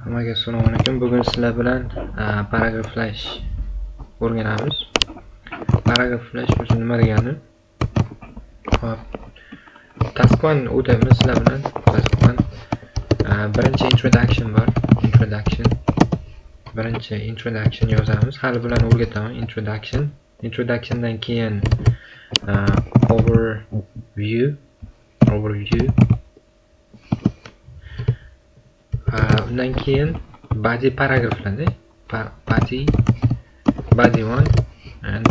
Hammaga assalomu alaykum. Bugun sizlar bilan paragraflash o'rganamiz. Paragraflash o'zi nima degani? Hop. Task 1 o'tamiz sizlar bilan. Task 1. Birinchi introduction bor. Introduction. Birinchi introduction yozamiz. Hali bilan o'rgataman introduction. Introductiondan keyin overview, overview. Undan keyin body paragraflarda body 1 and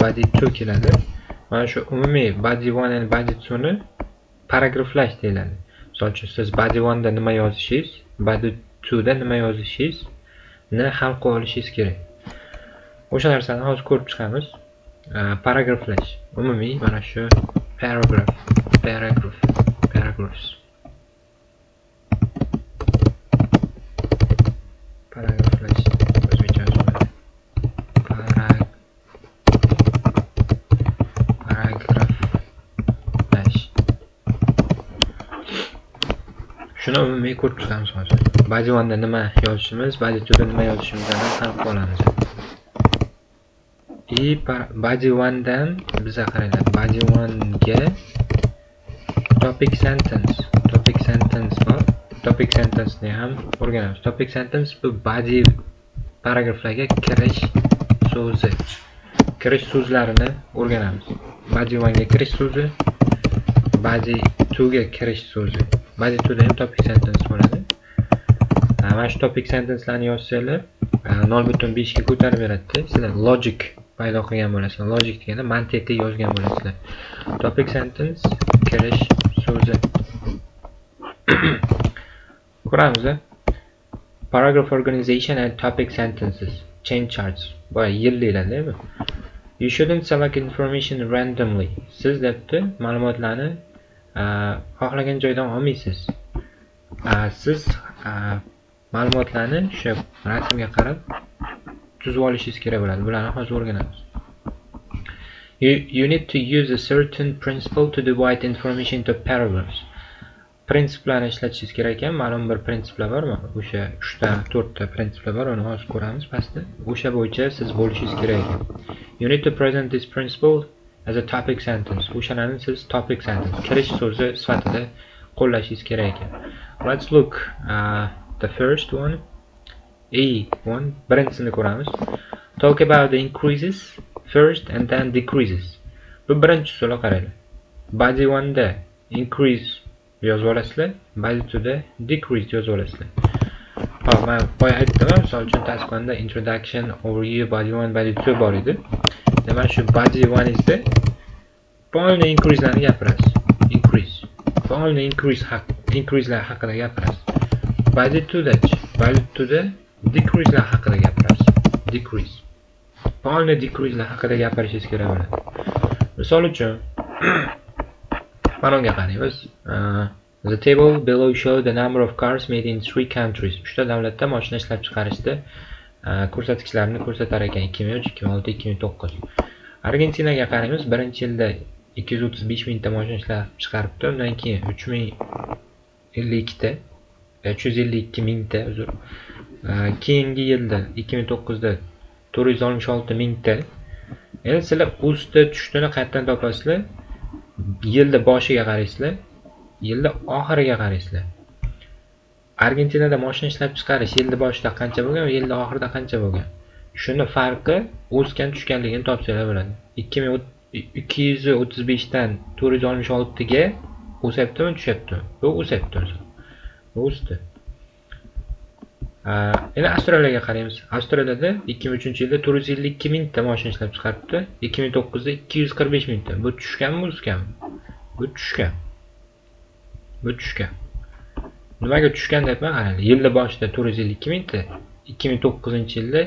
body 2 keladi. Mana shu umumiy body 1 and body 2 ni paragraflash deyiladi. Misol uchun siz body 1 da nima yozishingiz, body 2 da nima yozishingizni hal qilib olishingiz kerak. O'sha narsani hozir ko'rib chiqamiz. Paragraflash umumiy mana shu paragraf, paragraf, paragraphs. Paragraflash o'zbekcha yoziladi. Paragraflash. Shuni umumiy ko'rib chiqamiz hozir. Body 1 da nima yozishimiz, body 2 da nima yozishimizni hal qilib olamiz. И body 1 dan biza qaranglar, body 1 ga topic sentence, topic sentence bor. Topic sentence ni ham o'rganamiz. Topic sentence bu body paragraflarga kirish so'zi. Kirish so'zlarini o'rganamiz. Body 1 ga kirish so'zi, body 2 ga kirish so'zi. Body 2 da ham topic sentence bo'ladi. Mana shu topic sentencelarni yozsanglar, 0.5 ga ko'tarib beradi. Sizlar logic paydo qilgan bo'lasizlar. Logic deganda mantiqiy yozgan bo'lasizlar. Topic sentence kirish so'zi. Ko'ramiz. Paragraph organization and topic sentences. Change charts. Boya yilliklar, bu. You shouldn't select information randomly. Siz debdi ma'lumotlarni xohlagan joydan olmaysiz. Siz ma'lumotlarni o'sha rasmga qarab tuzib olishingiz kerak bo'ladi. Bularni hozir o'rganamiz. You need to use a certain principle to divide information into paragraphs. Prinsiplarni ishlatishingiz kerak ekan. Ma'lum bir prinsiplar bormi? O'sha 3 ta, 4 ta prinsiplar bor, uni hozir ko'ramiz pastda. O'sha bo'yicha siz bo'lishingiz kerak ekan. You need to present this principle as a topic sentence. O'shalarni siz topic sentence, kirish so'zi sifatida qo'llashingiz kerak ekan. Let's look the first one. A1, birinchisini ko'ramiz. Talk about the increases first and then decreases. Bu birinchi usuli qaranglar. Body 1 da increase yozib olasizlar, body 2 da decrease yozib olasizlar. Hop, men boya aytdim, misol uchun task 1 da introduction, overview, body 1, body 2 bor edi. Demak, shu body 1 esa polni increaselarni gapirasiz. Increase. Polni increase haq, increaselar haqida gapirasiz. Body 2 da, body 2 da decreaselar haqida gapirasiz. Decrease. Polni decreaselar haqida gapirishingiz kerak bo'ladi. Misol uchun mana unga qaraymiz. The table below show the number of cars made in 3 countries. 3 ta davlatda mashina ishlab chiqarishda ko'rsatkichlarni ko'rsatar ekan. 2003, 2006, 2009. Argentinaga qaraymiz. Birinchi yilda 235 mingta mashina ishlab chiqaribdi. Undan keyin 3052 ta, 352 mingta, uzr. Keyingi yilda 2009 da 466 mingta. Endi sizlar o'sdi tushdini qayerdan topasizlar? Yilda boshiga qaraysizlar, yilda oxiriga qaraysizlar. Argentinada mashina ishlab chiqarish yilda boshida qancha bo'lgan va yilda oxirida qancha bo'lgan? Shuni farqi o'sgan tushganligini topsanglar bo'ladi. 235 dan 466 ga o'syaptimi, tushyaptimi? Bu o'syapti o'zi. Bu o'sdi. Endi Avstraliyaga qaraymiz. Avstraliyada 2003-yilda 452 mingta mashina ishlab chiqaribdi. 2009 da 245 mingta. Bu tushganmi, o'sganmi? Bu tushgan. Bu tushgan. Nimaga tushgan deyapman? Qarang, yilda boshida 452 mingta, 2009-yilda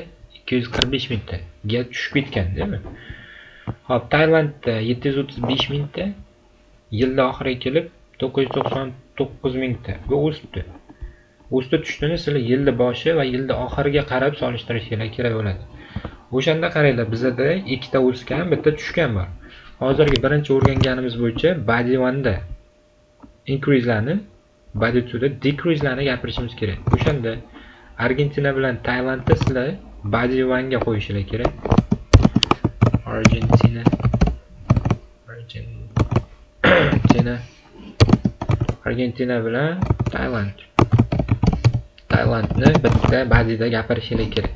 245 mingta ga tushib ketgan, deymi? Xo'p, Tailandda 735 mingta, yilda oxiriga kelib 999 mingta. Bu o'sibdi. O'sdi tushdini sizlar yilda boshi va yilda oxiriga qarab solishtirishinglar kerak bo'ladi. O'shanda qaranglar, bizada ikkita o'sgan, bitta tushgan bor. Hozirgi birinchi o'rganganimiz bo'yicha body 1 da increase'larni Body 2 da decrease'larni gapirishimiz kerak. O'shanda Argentina bilan Tailandda sizlar body 1 ga qo'yishinglar kerak. Argentina bilan Tailand. Tailandni bitta bodyda gapirishinglar kerak.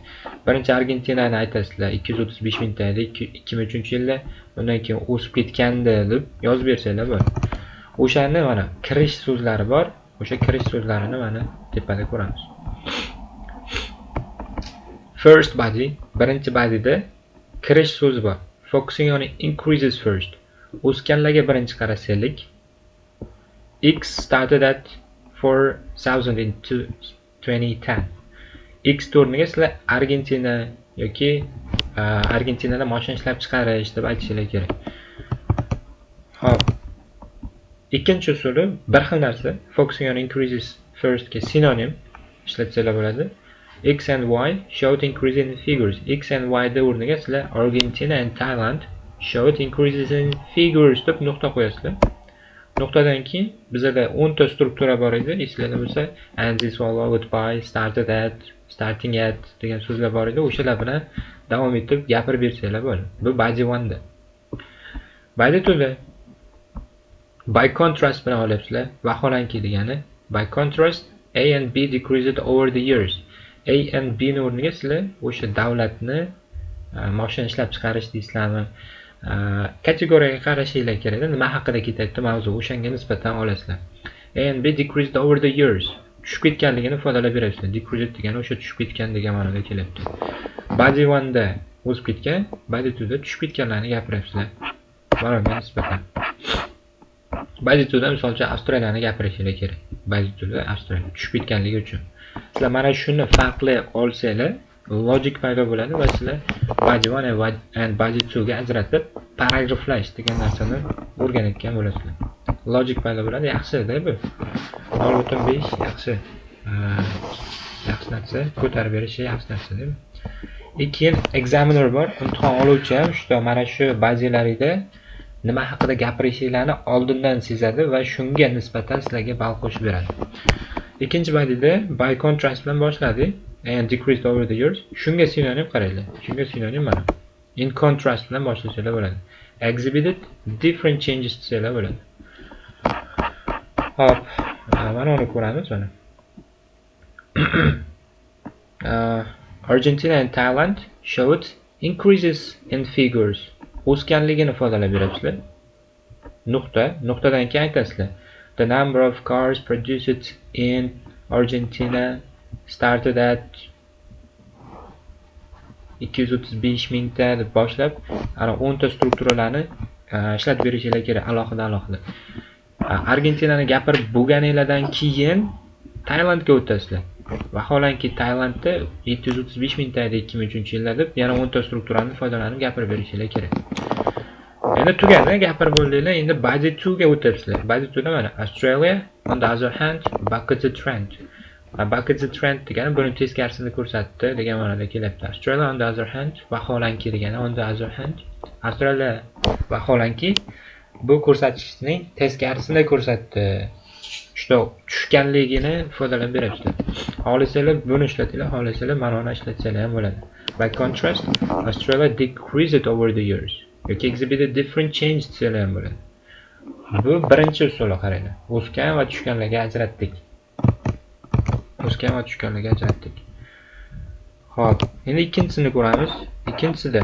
Birinchi Argentinani aytasizlar, 235 mingta edi 2003-yilda, undan keyin o'sib ketgandi deb yozib bersanglar bo'ladi. O'shani mana kirish so'zlari bor. O'sha kirish so'zlarini mana tepada ko'ramiz. First body, birinchi bodyda kirish so'zi bor. Focusing on increases first. O'sganlarga birinchi qarasaylik. X started at 4000 in 2010. X o'rniga sizlar Argentina yoki Argentinada mashina ishlab chiqarish deb aytishinglar kerak. Xo'p. Ikkinchi usuli bir xil narsa. Focusing on increases first ga sinonim ishlatsanglar bo'ladi. X and Y showed increase in figures. X and Y da o'rniga sizlar Argentina and Thailand showed increases in figures deb nuqta qo'yasizlar. Nuqtadan keyin bizada 10 ta struktura bor edi, esinglarda bo'lsa, and this followed by, started at, starting at degan so'zlar bor edi. O'shalar bilan davom etib gapirib bersanglar bo'ladi. Bu body 1 da. Body 2 da by contrast bilan olyapsizlar. Vaholanki degani by contrast A and B decreased over the years. A and B ni o'rniga sizlar o'sha davlatni mashina ishlab chiqarish deysizlarmi? Kategoriyaga qarashinglar kerakda, nima haqida ketyapti mavzu, o'shanga nisbatan olasizlar. A and B decreased over the years. Tushib ketganligini ifodalab berasizlar. Decreased degani o'sha tushib ketgan degan ma'noda kelyapti. Body 1 da o'sib ketgan, body 2 da tushib ketganlarni gapiryapsizlar. Mana bunga nisbatan. Body 2 da misol uchun Avstraliyani gapirishinglar kerak. Body 2 da Avstraliya tushib ketganligi uchun. Sizlar mana shuni farqli olsanglar, logik paydo bo'ladi va sizlar body 1 and body 2 ga ajratib paragraflash degan narsani o'rganayotgan bo'lasizlar. Logik paydo bo'ladi, yaxshi-da bu. 0.5 yaxshi. Yaxshi narsa, ko'tarib berishi yaxshi narsa-da bu. Keyin examiner bor, imtihon oluvchi ham shu mana shu ba'zilarida nima haqida gapirishinglarni oldindan sezadi va shunga nisbatan sizlarga ball qo'shib beradi. Ikkinchi bodyda by contrast bilan boshladik. And decreased over the years. Shunga sinonim qaranglar. Shunga sinonim mana. In contrast bilan boshlasanglar bo'ladi. Exhibited different changes desanglar bo'ladi. Hop, mana uni ko'ramiz mana. Argentina and Thailand showed increases in figures. O'sganligini ifodalab berasizlar. Nuqta, nuqtadan keyin aytasizlar. The number of cars produced in Argentina started at 235 mingta deb boshlab, ana 10 ta strukturalarni ishlatib berishinglar kerak alohida alohida. Argentinani gapirib bo'lganinglardan keyin Tailandga o'tasizlar. Vaholanki Tailandda 735 mingta edi 2003-yilda deb yana 10 ta strukturani foydalanib gapirib berishinglar kerak. Endi tugadi, gapirib bo'ldinglar, endi body 2 ga o'tyapsizlar. Body 2 da mana Australia on the other hand bucked the trend. Bucked the trend degani buni teskarisini ko'rsatdi degan ma'noda kelyapti. Australia on the other hand, vaholanki degani on the other hand, Avstraliya vaholanki bu ko'rsatkichning teskarisini ko'rsatdi. Shu tushganligini ifodalab berasizlar. Xohlasanglar buni ishlatinglar, xohlasanglar mana uni ishlatsanglar ham bo'ladi. By contrast, Australia decreased over the years. Yoki exhibited different change desanglar ham bo'ladi. Bu birinchi usuli qaranglar. O'sgan va tushganlarga ajratdik. O'sgan va tushganlarga ajratdik. Xo'p, endi ikkinchisini ko'ramiz. Ikkinchisida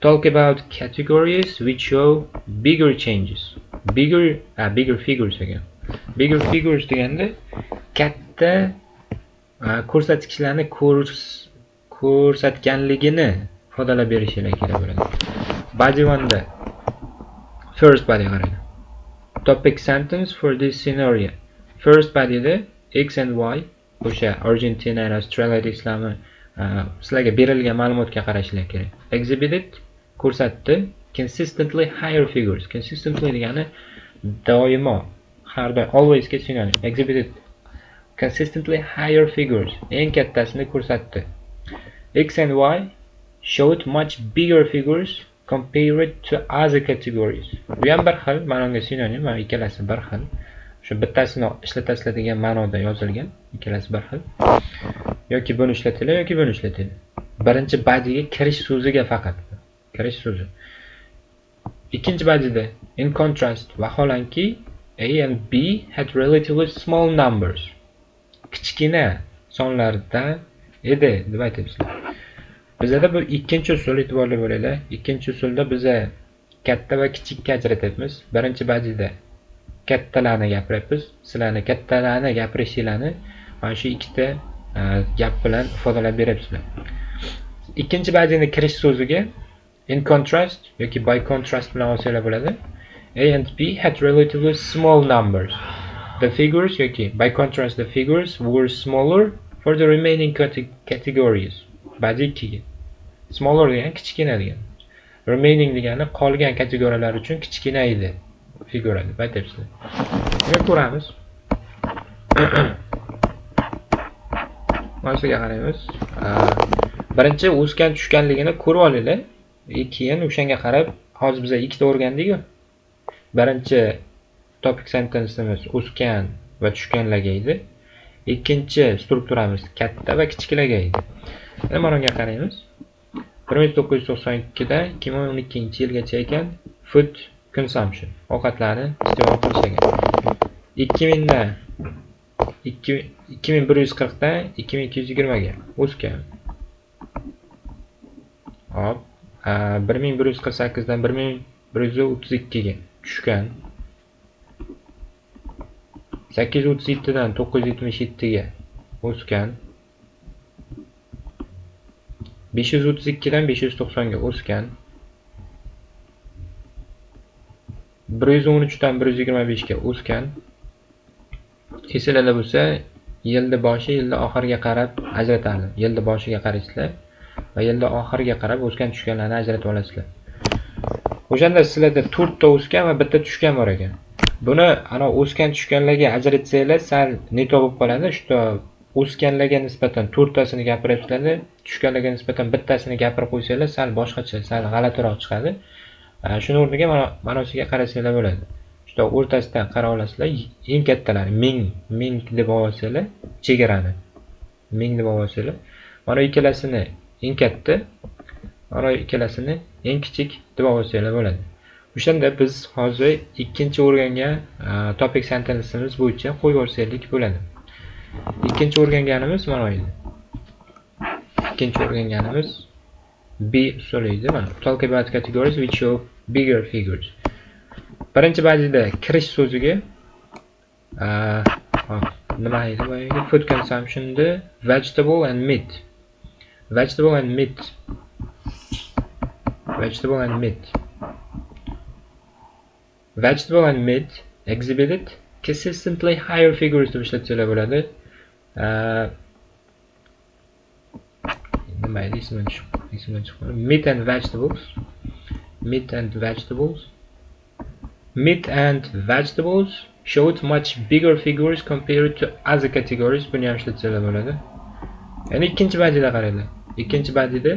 talk about categories which show bigger changes. Bigger figures ekan. Bigger figures deganda katta ko'rsatkichlarni ko'rsatganligini ifodalab berishinglar kerak bo'ladi. Body 1 da first body qaranglar. Topic sentence for this scenario. First bodyda X and Y o'sha Argentina and Australia deysizlarmi, sizlarga berilgan ma'lumotga qarashinglar kerak. Exhibited ko'rsatdi consistently higher figures. Consistently degani doimo, har doim, always ga sinonim. Exhibited consistently higher figures. Eng kattasini ko'rsatdi. X and Y showed much bigger figures compared to other categories. Bu ham bir xil, mana unga sinonim, mana ikkalasi bir xil. Shu bittasini ishlatasizlar degan ma'noda yozilgan, ikkalasi bir xil. Yoki buni ishlatinglar, yoki buni ishlatinglar. Birinchi bodyga kirish so'ziga faqat. Kirish so'zi. Ikkinchi bodyda in contrast, vaholanki A and B had relatively small numbers. Kichkina sonlarda edi deb aytyapsizlar. Bizada bu ikkinchi usul, e'tiborli bo'linglar. Ikkinchi usulda biza katta va kichikka ajratyapmiz. Birinchi bodyda kattalarni gapiryapmiz. Sizlarni kattalarni gapirishinglarni mana shu ikkita gap bilan ifodalab beryapsizlar. Ikkinchi bodyni kirish so'ziga in contrast yoki by contrast bilan olsanglar bo'ladi. A and B had relatively small numbers. The figures yoki by contrast the figures were smaller for the remaining categories. Body ikkiga. Smaller degani kichkina degani. Remaining degani qolgan kategoriyalar uchun kichkina edi figura deb aytyapsizlar. Endi ko'ramiz. Mana qaraymiz. Birinchi o'sgan tushganligini ko'rib olinglar. Keyin o'shanga qarab hozir biz ikkita o'rgandik-ku. Birinchi topic sentence'imiz o'sgan va tushganlarga edi. Ikkinchi strukturamiz katta va kichiklarga edi. Endi mana unga qaraymiz. 1992 dan 2012-yilgacha ekan food consumption, ovqatlarni iste'mol qilish ekan. 2000 dan 2140 dan 2220 ga o'sgan. Hop, 1148 dan 1132 ga tushgan. 837 dan 977 ga o'sgan. 532 dan 590 ga o'sgan. 113 dan 125 ga o'sgan. Esinglarda bo'lsa, yilni boshi, yilni oxiriga qarab ajratadi. Yilni boshiga qaraysizlar va yilni oxiriga qarab o'sgan tushganlarni ajratib olasizlar. O'shanda sizlarda 4 ta o'sgan va 1 ta tushgan bor ekan. Buni ana o'sgan tushganlarga ajratsanglar sal neto bo'lib qoladi. Shu o'sganlarga nisbatan 4 tasini gapiryapsizlar, tushganlarga nisbatan bittasini gapirib qo'ysanglar sal boshqacha, sal g'alatiroq chiqadi. Shuni o'rniga mana shunga qarasanglar bo'ladi. Shu o'rtasidan qarab olasizlar, eng kattalari 1000 deb olsanglar, chegarani 1000 deb olsanglar, mana ikkalasini eng katta, mana ikkalasini eng kichik deb olsanglar bo'ladi. O'shanda biz hozir ikkinchi o'rgangan topic sentence'imiz bo'yicha qo'yib olsak bo'ladi. Ikkinchi o'rganganimiz mana edi. Ikkinchi o'rganganimiz B usuli edi. Mana talk about categories which show bigger figures. Birinchi ba'zida kirish so'ziga nima edi boyagi? Food consumption'da vegetable and meat. Vegetable and meat. Vegetable and meat. Vegetable and meat exhibited consistently higher figures deb ishlatsalar bo'ladi. Nima edi ismini chiqib. Meat and vegetables. Meat and vegetables. Meat and vegetables showed much bigger figures compared to other categories. Buni ham ishlatsalar bo'ladi. Endi ikkinchi bodyda qaranglar. Ikkinchi bodyda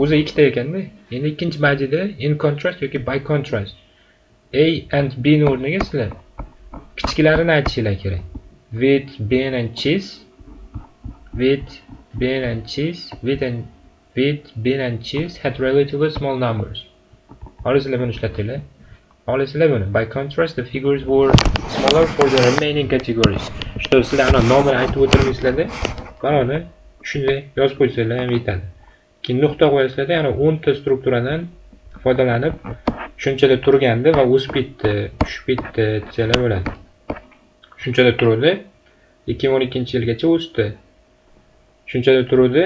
o'zi ikkita ekanda. Endi ikkinchi bodyda in contrast yoki by contrast A and B ni o'rniga sizlar kichiklarini aytishinglar kerak. Wheat, bean and cheese. Wheat, bean and cheese. Wheat, bean and cheese had relatively small numbers. Olasizlar buni ishlatinglar. Olasizlar buni. By contrast, the figures were smaller for the remaining categories. Shu sizlar ana nomini aytib o'tirmaysizlarda, mana uni shunday yozib qo'ysanglar ham yetadi. Keyin nuqta qo'yasizlarda, yana 10 ta strukturadan foydalanib shunchada turgandi va o'sib ketdi, tushib ketdi desalar bo'ladi. Shunchada turdi, 2012-yilgacha o'sdi. Shunchada turdi,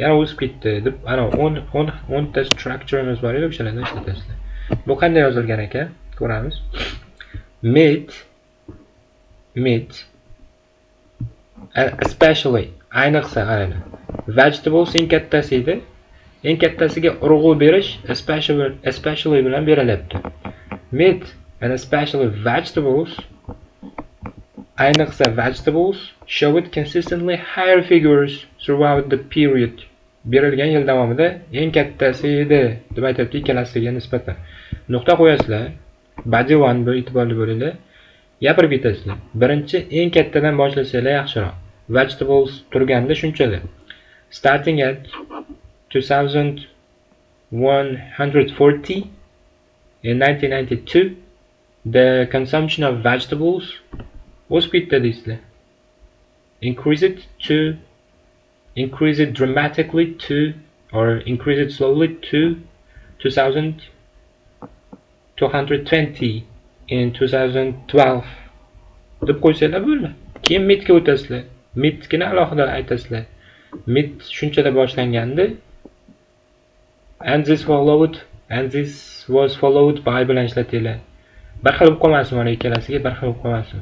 yana o'sib ketdi deb ana 10 ta structure'imiz bor edi, o'shalarni ishlatasizlar. Bu qanday yozilgan ekan? Ko'ramiz. Meat, especially, ayniqsa qaranglar. Vegetables eng kattasi edi. Eng kattasiga urg'u berish especially bilan berilyapti. Meat and especially vegetables, ayniqsa vegetables showed consistently higher figures throughout the period. Berilgan yil davomida eng kattasi edi deb aytyapti ikkalasiga nisbatan. Nuqta qo'yasizlar. Body one bu, e'tiborli bo'linglar. Gapirib ketasizlar. Birinchi eng kattadan boshlasanglar yaxshiroq. Vegetables turganda shunchalik. Starting at 2140 in 1992 the consumption of vegetables o'sib ketdi deysizlar. Increase it dramatically to or increase it slowly to 2220 in 2012 deb qo'ysanglar bo'ldi. Keyin meatga o'tasizlar. Meatnikini alohida aytasizlar. Meat shunchada boshlangandi. And this was followed by bilan ishlatinglar. Bir xil bo'lib qolmasin, mana ikkalasiga bir xil bo'lib qolmasin.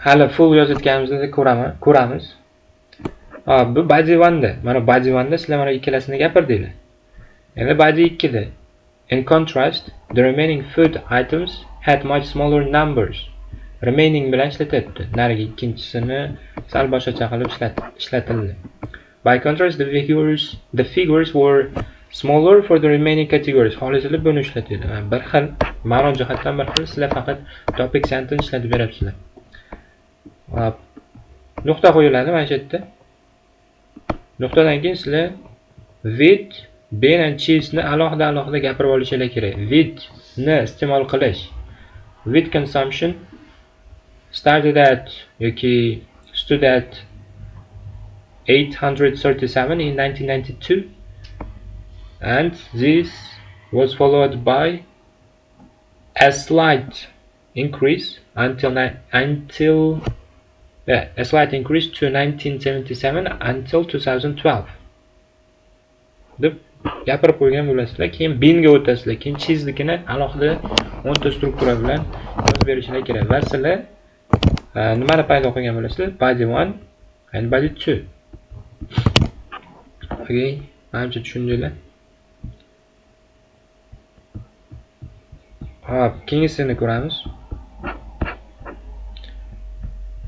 Hali full yozayotganimizda ko'ramiz. Bu body 1da. Mana body 1da sizlar mana ikkalasini gapirdinglar. Endi body 2da. In contrast, the remaining food items had much smaller numbers. Remaining bilan ishlatyapti. Narigi ikkinchisini sal boshqacha qilib ishlatildi. By contrast, the figures were smaller for the remaining categories. Xolisizlar buni ishlatinglar. Bir xil ma'no jihatdan bir xil, sizlar faqat topic sentence ishlatib berapsizlar. Nuqta qo'yiladi mana shu yerda. Nuqtadan keyin sizlar wheat, bean and cheese ni alohida-alohida gapirib olishinglar kerak. Wheat ni iste'mol qilish. Wheat consumption started at yoki stood at 837 in 1992 and this was followed by a slight increase until a slight increase to 1977 until 2012 deb gapirib qo'ygan bo'lasizlar. Keyin beanga o'tasizlar. Keyin cheese'nikini alohida 10 ta struktura bilan yozib berishinglar kerak. Va sizlar nimani paydo qilgan bo'lasizlar? Body 1 and body 2. Okay, manimcha tushundinglar. Hop, keyingisini ko'ramiz.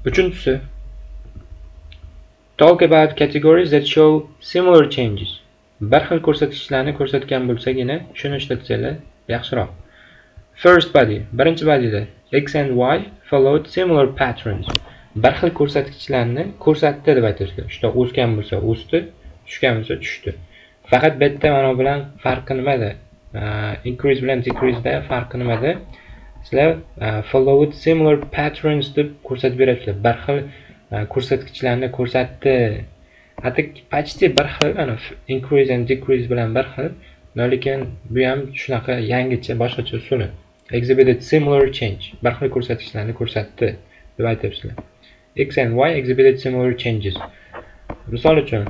Uchinchisi, talk about categories that show similar changes. Bir xil ko'rsatkichlarni ko'rsatgan bo'lsagina shuni ishlatsanglar yaxshiroq. First body, birinchi bodyda X and Y followed similar patterns. Bir xil ko'rsatkichlarni ko'rsatdi deb aytishdi. Shunda o'sgan bo'lsa o'sdi, tushgan bo'lsa tushdi. Faqat bitta ma'no bilan farqi nimada? Increase bilan decrease da farqi nimada? Sizlar followed similar patterns deb ko'rsatib berasizlar. Bir xil ko'rsatkichlarni ko'rsatdi. Hatto почти bir xil, ana increase and decrease bilan bir xil, lekin bu ham shunaqa yangicha, boshqacha usuli. Exhibited similar change. Bir xil ko'rsatkichlarni ko'rsatdi deb aytyapsizlar. X and Y exhibited similar changes. Misol uchun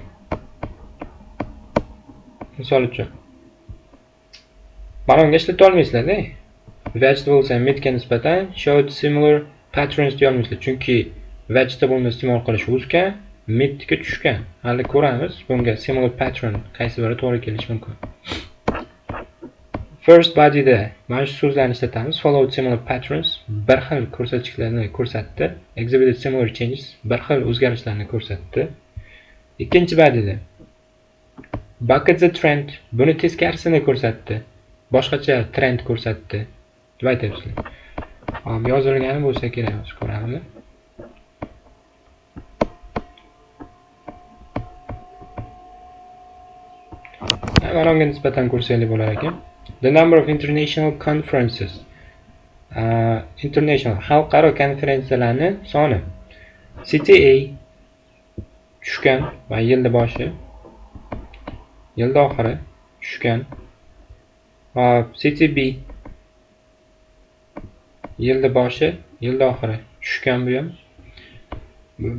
mana unga ishlata olmaysizlar-da. Vegetables and meatga nisbatan showed similar patterns deya olmaysizlar, chunki vegetable'ni iste'mol qilish o'sgan, meatga tushgan. Hali ko'ramiz bunga similar pattern qaysi biri to'g'ri kelishi mumkin. First body'da mana shu so'zlarni ishlatamiz. Followed similar patterns, bir xil ko'rsatkichlarni ko'rsatdi. Exhibited similar changes, bir xil o'zgarishlarni ko'rsatdi. Ikkinchi body'da bucket the trend, buni teskarisini ko'rsatdi. Boshqacha trend ko'rsatdi deb aytyapsizlar. Hop, yozilgani bo'lsa kerak, hozir ko'ramiz. Mana unga nisbatan ko'rsanglar bo'lar ekan. The number of international conferences. International xalqaro konferensiyalarning soni. CTA tushgan va yilda boshi, yilda oxiri tushgan. Va CTB yilda boshi, yilda oxiri tushgan bu ham.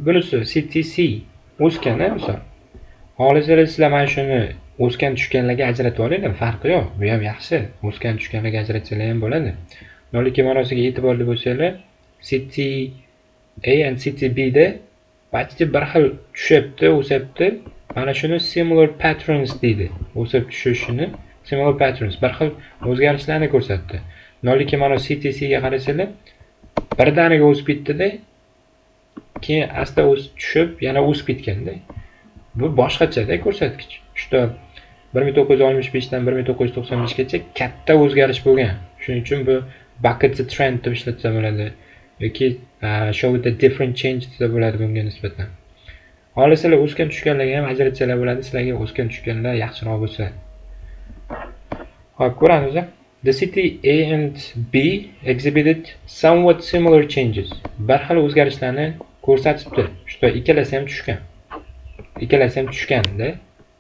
Bunisi CTC o'sgan, misol. Xohlasangiz sizlar mana shuni o'sgan tushganlarga ajratib olinglar, farqi yo'q. Bu ham yaxshi. O'sgan tushganlarga ajratsalar ham bo'ladi. Lekin ma'nosiga e'tiborli bo'lsanglar, CTA and CTB da почти bir xil tushyapti, o'syapti. Mana shuni similar patterns deydi. O'sib tushishini similar patterns, bir xil o'zgarishlarni ko'rsatdi. Lekin mana CTC ga qarasanglar, birdaniga o'sib ketdi-da, keyin asta o'sib tushib, yana o'sib ketganda. Bu boshqachada ko'rsatkich. Shu 1965 dan 1995 gacha katta o'zgarish bo'lgan. Shuning uchun bu Buck the trend deb ishlatsa bo'ladi yoki show the different change desa bo'ladi bunga nisbatan. Xohlasalar o'sgan tushganlarga ham ajratsalar bo'ladi, sizlarga o'sgan tushganlar yaxshiroq bo'lsa. Xo'p, ko'ramiz. The city A and B exhibited somewhat similar changes. Bir xil o'zgarishlarni ko'rsatibdi. Shu ikkalasi ham tushgan. Ikkalasi ham tushganda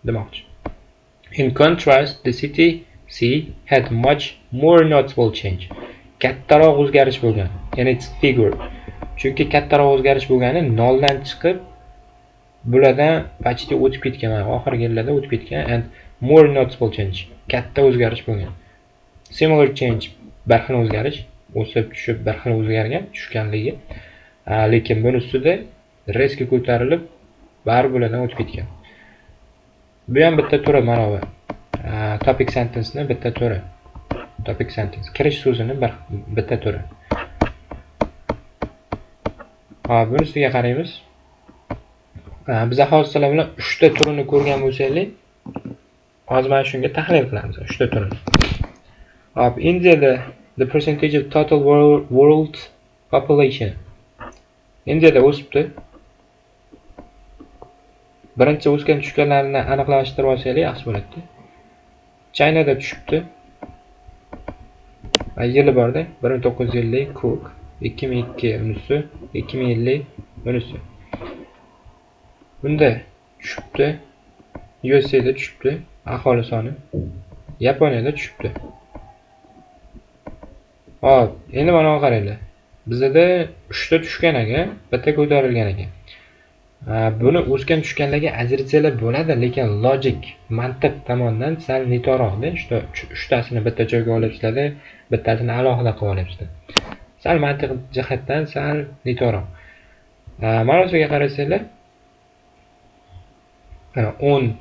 demoqchi. In contrast, the city C had much more notable change. Kattaroq o'zgarish bo'lgan. In its figure. Chunki kattaroq o'zgarish bo'lgani 0 dan chiqib bulardan почти o'tib ketgan, mana oxirgi yillarda o'tib ketgan and more notable change. Katta o'zgarish bo'lgan. Similar change bir xil o'zgarish, o'sib tushib bir xil o'zgargan, tushganligi. Lekin buni ustida riski ko'tarilib bari bulardan o'tib ketgan. Bu ham bitta turi mana bu. Topic sentence ni bitta turi. Topic sentence kirish so'zini bitta turi. Hop, buni ustiga qaraymiz. Biz hozir sizlar bilan 3 ta turini ko'rgan bo'lsak, hozir mana shunga tahlil qilamiz 3 ta turini. Hop, Indiyada the percentage of total world population. Indiyada o'sibdi. Birinchi o'sgan tushganlarini aniqlashtirib olsanglar yaxshi bo'ladi. Chinada tushibdi. Yili borda 1950 ko'k, 2002 unisi, 2050 unisi. Bunda tushibdi. USA'da tushibdi aholi soni. Yaponiyada tushibdi. Hop, endi mana bu qaranglar. Bizda 3 ta tushgan ekan, bitta ko'tarilgan ekan. Buni o'sgan tushganlarga ajratsalar bo'ladi, lekin logik, mantiq tomondan sal neto'roqda. Uchtasini bitta joyga olyapsizlar, bittasini alohida qilib olyapsizlar. Sal mantiq jihatdan sal neto'roq. Mana shuga qarasanglar, mana 10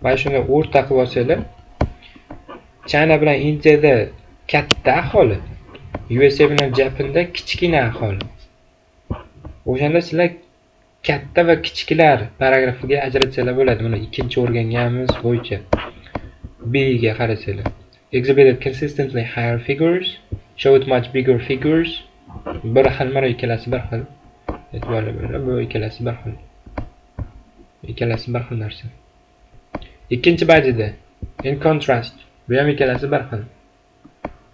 mana shuni o'rta qilib olsanglar, China bilan Indiyada katta aholi, USA bilan Japonda kichkina aholi. O'shanda sizlar katta va kichiklar paragrafiga ajratsalar bo'ladi. Buni ikkinchi o'rganganimiz bo'yicha. B ga qarasanglar. Exhibited consistently higher figures, showed much bigger figures. Bir xil, mana ikkalasi bir xil. E'tiborli bo'linglar, bu ikkalasi bir xil. Ikkalasi bir xil narsa. Ikkinchi bajida in contrast, bu ham ikkalasi bir xil.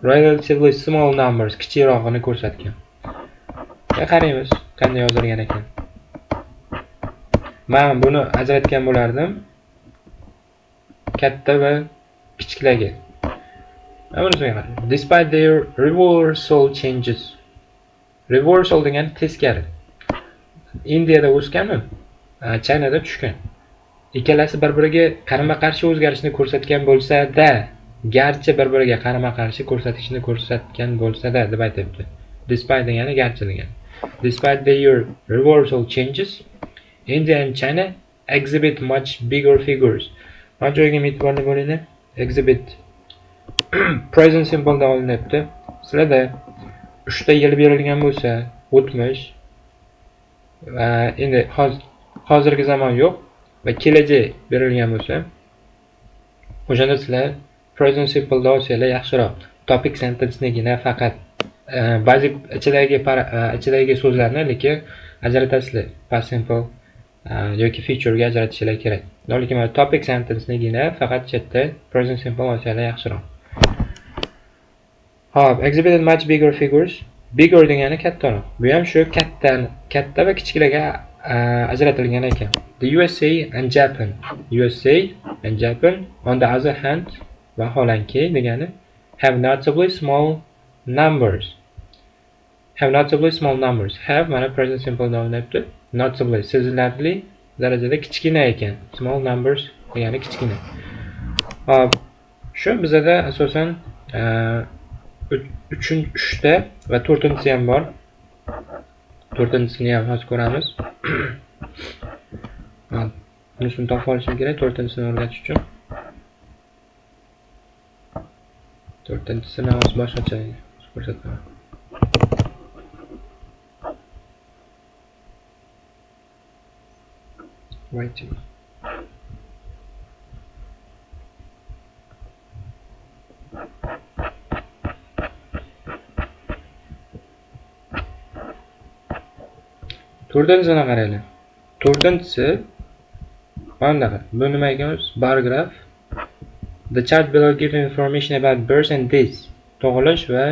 Relatively small numbers, kichikrog'ini ko'rsatgan. Qaraymiz qanday yozilgan ekan. Men buni ajratgan bo'lardim. Katta va kichiklarga. Despite their reversal changes. Reversal degani teskari. Indiyada o'sganmi? Chinada tushgan. Ikkalasi bir-biriga qarama-qarshi o'zgarishni ko'rsatgan bo'lsa-da, garchi bir-biriga qarama-qarshi ko'rsatishni ko'rsatgan bo'lsa-da deb aytibdi. Despite degani garchi degani. Despite their reversal changes, India and China exhibit much bigger figures. Mana joyga e'tiborli bo'linglar. Exhibit present simple da olinyapti. Sizlarda 3 ta yil berilgan bo'lsa, o'tmish va endi hozirgi zamon yo'q va kelajak berilgan bo'lsa, o'shanda sizlar present simple da olsanglar yaxshiroq. Topic sentence-nigina faqat ba'zi ichidagi so'zlarni lekin ajratasizlar. Past simple yoki future ga ajratishlar kerak. Lekin mana topic sentence-nigina faqat chetda present simple olsanglar yaxshiroq. Hop, exhibited much bigger figures. Bigger degani kattaroq. Bu ham shu katta va kichiklarga ajratilgan ekan. The USA and Japan. USA and Japan on the other hand, vaholanki degani have notably small numbers. Have notably small numbers. Have mana present simple olinibdi. Notably sezilarli darajada kichkina ekan. Small numbers degani kichkina. Hop, shu bizada asosan 3ta va 4-inchisi ham bor. 4-inchisini ham hozir ko'ramiz. Bunisini topib olishim kerak 4-inchisini o'rgatish uchun. 4-inchisini hozir boshqacha ko'rsataman. Writing. To'rtinchisini qaraylik. To'rtinchisi mana bunaqa. Bu nima ekan o'zi? Bar graph. The chart below gives information about births and deaths. Tug'ilish va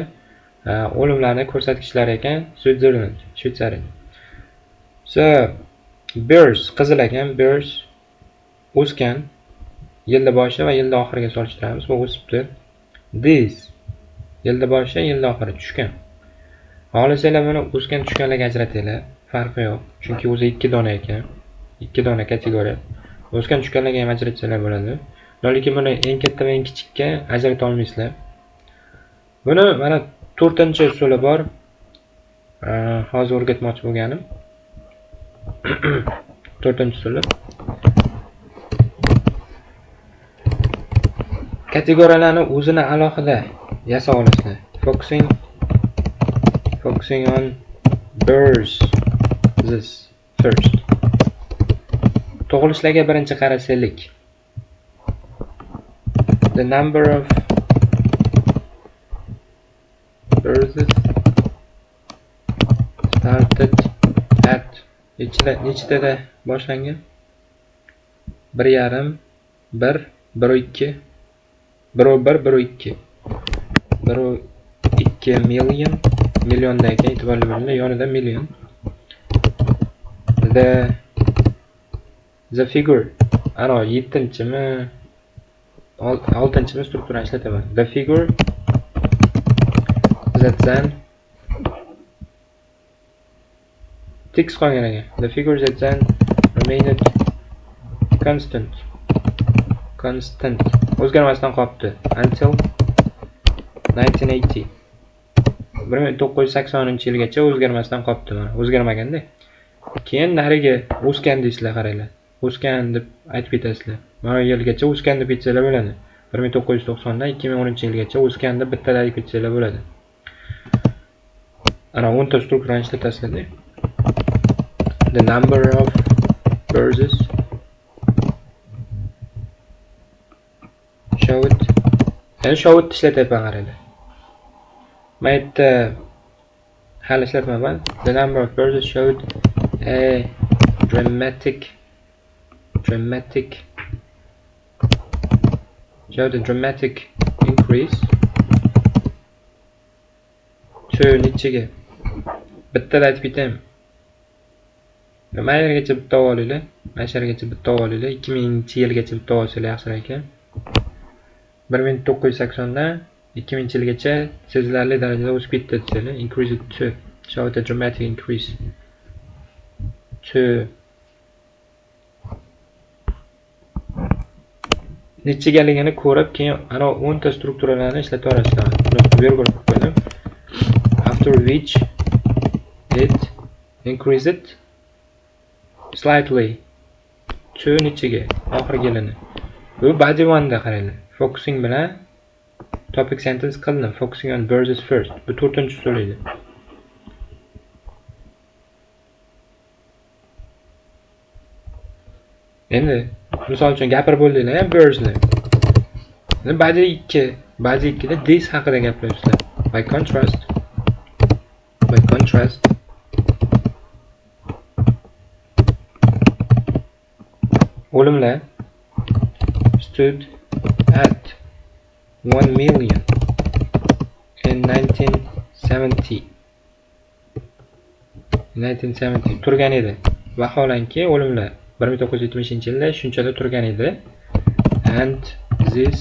o'limlarni ko'rsatkichlari ekan Switzerland, Shvetsariya. So, births qizil ekan, births o'sgan yilda boshi va yilda oxiriga solishtiramiz. Bu o'sibdi. Deaths yilda boshi, yilda oxiri tushgan. Xohlasanglar buni o'sgan tushganlarga ajratinglar, farqi yo'q. Chunki o'zi 2 dona ekan. 2 dona kategoriya. O'sgan tushganlarga ham ajratsanglar bo'ladi. Lekin buni eng katta va eng kichikka ajrata olmaysizlar. Buni mana to'rtinchi usuli bor. Hozir o'rgatmoqchi bo'lganim. To'rtinchi usuli. Kategoriyalarni o'zini alohida yasab olasizlar. Focusing on births first. Tug'ilishlarga birinchi qarasaylik. The number of births started at nechitada boshlangan? 1.5, 1, 1.2, 1.1, 1.2. 1.2 million, millionda ekan, e'tiborli bo'linglar, yonida million. The figure, ana 7-chimi, 6-chimi strukturani ishlataman. The figure that then tekst qolgan ekan. The figure that then remained constant. Constant. O'zgarmasdan qolibdi. Until 1980. 1980-yilgacha o'zgarmasdan qolibdi mana. O'zgarmaganda. Keyin nariga o'sgan deysizlar, qaranglar. O'sgan deb aytib ketasizlar. Mana bu yilgacha o'sgan deb ketsanglar bo'ladi. 1990 dan 2010-yilgacha o'sgan deb bittada aytib ketsanglar bo'ladi. Ana 10 ta strukturani ishlatasizlar-da. The number of births showed. Endi showed ishlatyapman, qaranglar. Men yerda hali ishlatmayman. The number of births showed a dramatic showed a dramatic increase to nechiga? Bittada aytib ketaymi? Mana yergacha bitta olinglar. Mana shu yergacha bitta olinglar. 2000-yilgacha bitta olsanglar yaxshiroq ekan. 1980 dan 2000-yilgacha sezilarli darajada o'sib ketdi desanglar, increase to showed a dramatic increase to nechagaligini ko'rib, keyin ana 10 ta strukturalarni ishlatib olasizlar. Virgul qo'yib qo'ydim. After which it increased slightly to nechaga? Oxirgi yilini. Bu body one da qaranglar. Focusing bilan topic sentence qildim. Focusing on births first. Bu to'rtinchi usul edi. Endi misol uchun gapirib bo'ldinglar, birthsni. Endi body 2, body 2 da this haqida gapiryapsizlar. By contrast o'limlar stood at 1 million in 1970. 1970 turgan edi. Vaholanki o'limlar 1970-yilda shunchada turgan edi. And this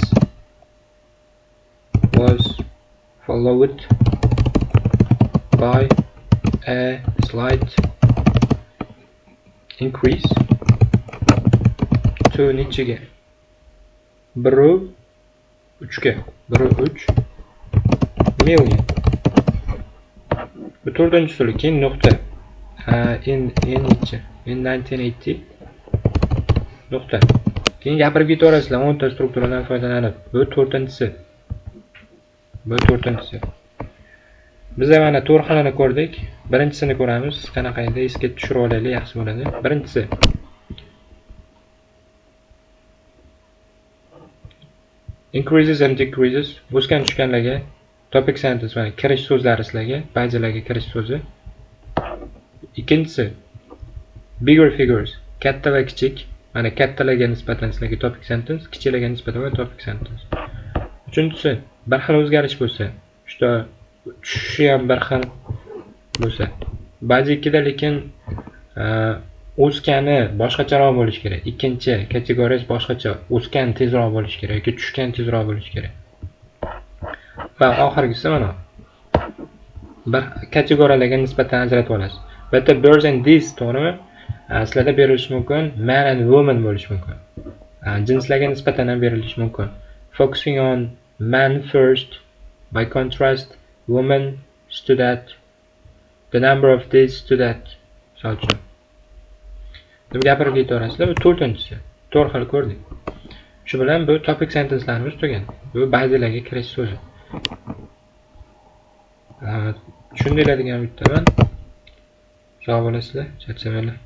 was followed by a slight increase to nechiga? 1.3ga. 1.3 million. Bu to'rtinchi usuli. Keyin nuqta. In nechi? In 1980 nuqta. Keyin gapirib ketaverasizlar 10 ta strukturadan foydalanib. Bu to'rtinchisi. Bu to'rtinchisi. Biz mana to'rt xilini ko'rdik. Birinchisini ko'ramiz. Qanaqa edi? Esga tushirib olaylik, yaxshi bo'ladi. Birinchisi increases and decreases, o'sgan tushganlarga topic sentence, mana kirish so'zlari sizlarga, ba'zilarga kirish so'zi. Ikkinchisi Bigger figures, katta va kichik. Mana kattalarga nisbatan sizlarga topic sentence, kichiklarga nisbatan topic sentence. Uchinchisi, bir xil o'zgarish bo'lsa, что tushishi ham bir xil bo'lsa. Ba'zi ikkida lekin o'sgani boshqacharoq bo'lishi kerak. Ikkinchi kategoriyasi boshqacha, o'sgan tezroq bo'lishi kerak yoki tushgan tezroq bo'lishi kerak. Va oxirgisi mana bir kategoriyalarga nisbatan ajratib olasiz. Bu yerda birds and bees, to'g'rimi? Sizlarda berilishi mumkin man and woman bo'lishi mumkin. Jinslarga nisbatan ham berilishi mumkin. Focusing on man first, by contrast, women stood at, the number of days stood at, misol uchun. Deb gapirib ketaverasizlar. Bu to'rtinchisi. To'rt xil ko'rdik. Shu bilan bu topic sentencelarimiz tugadi. Bu ba'zilarga kirish so'zi. Tushundinglar degan umiddaman. Sog' bo'lasizlar, charchamanglar.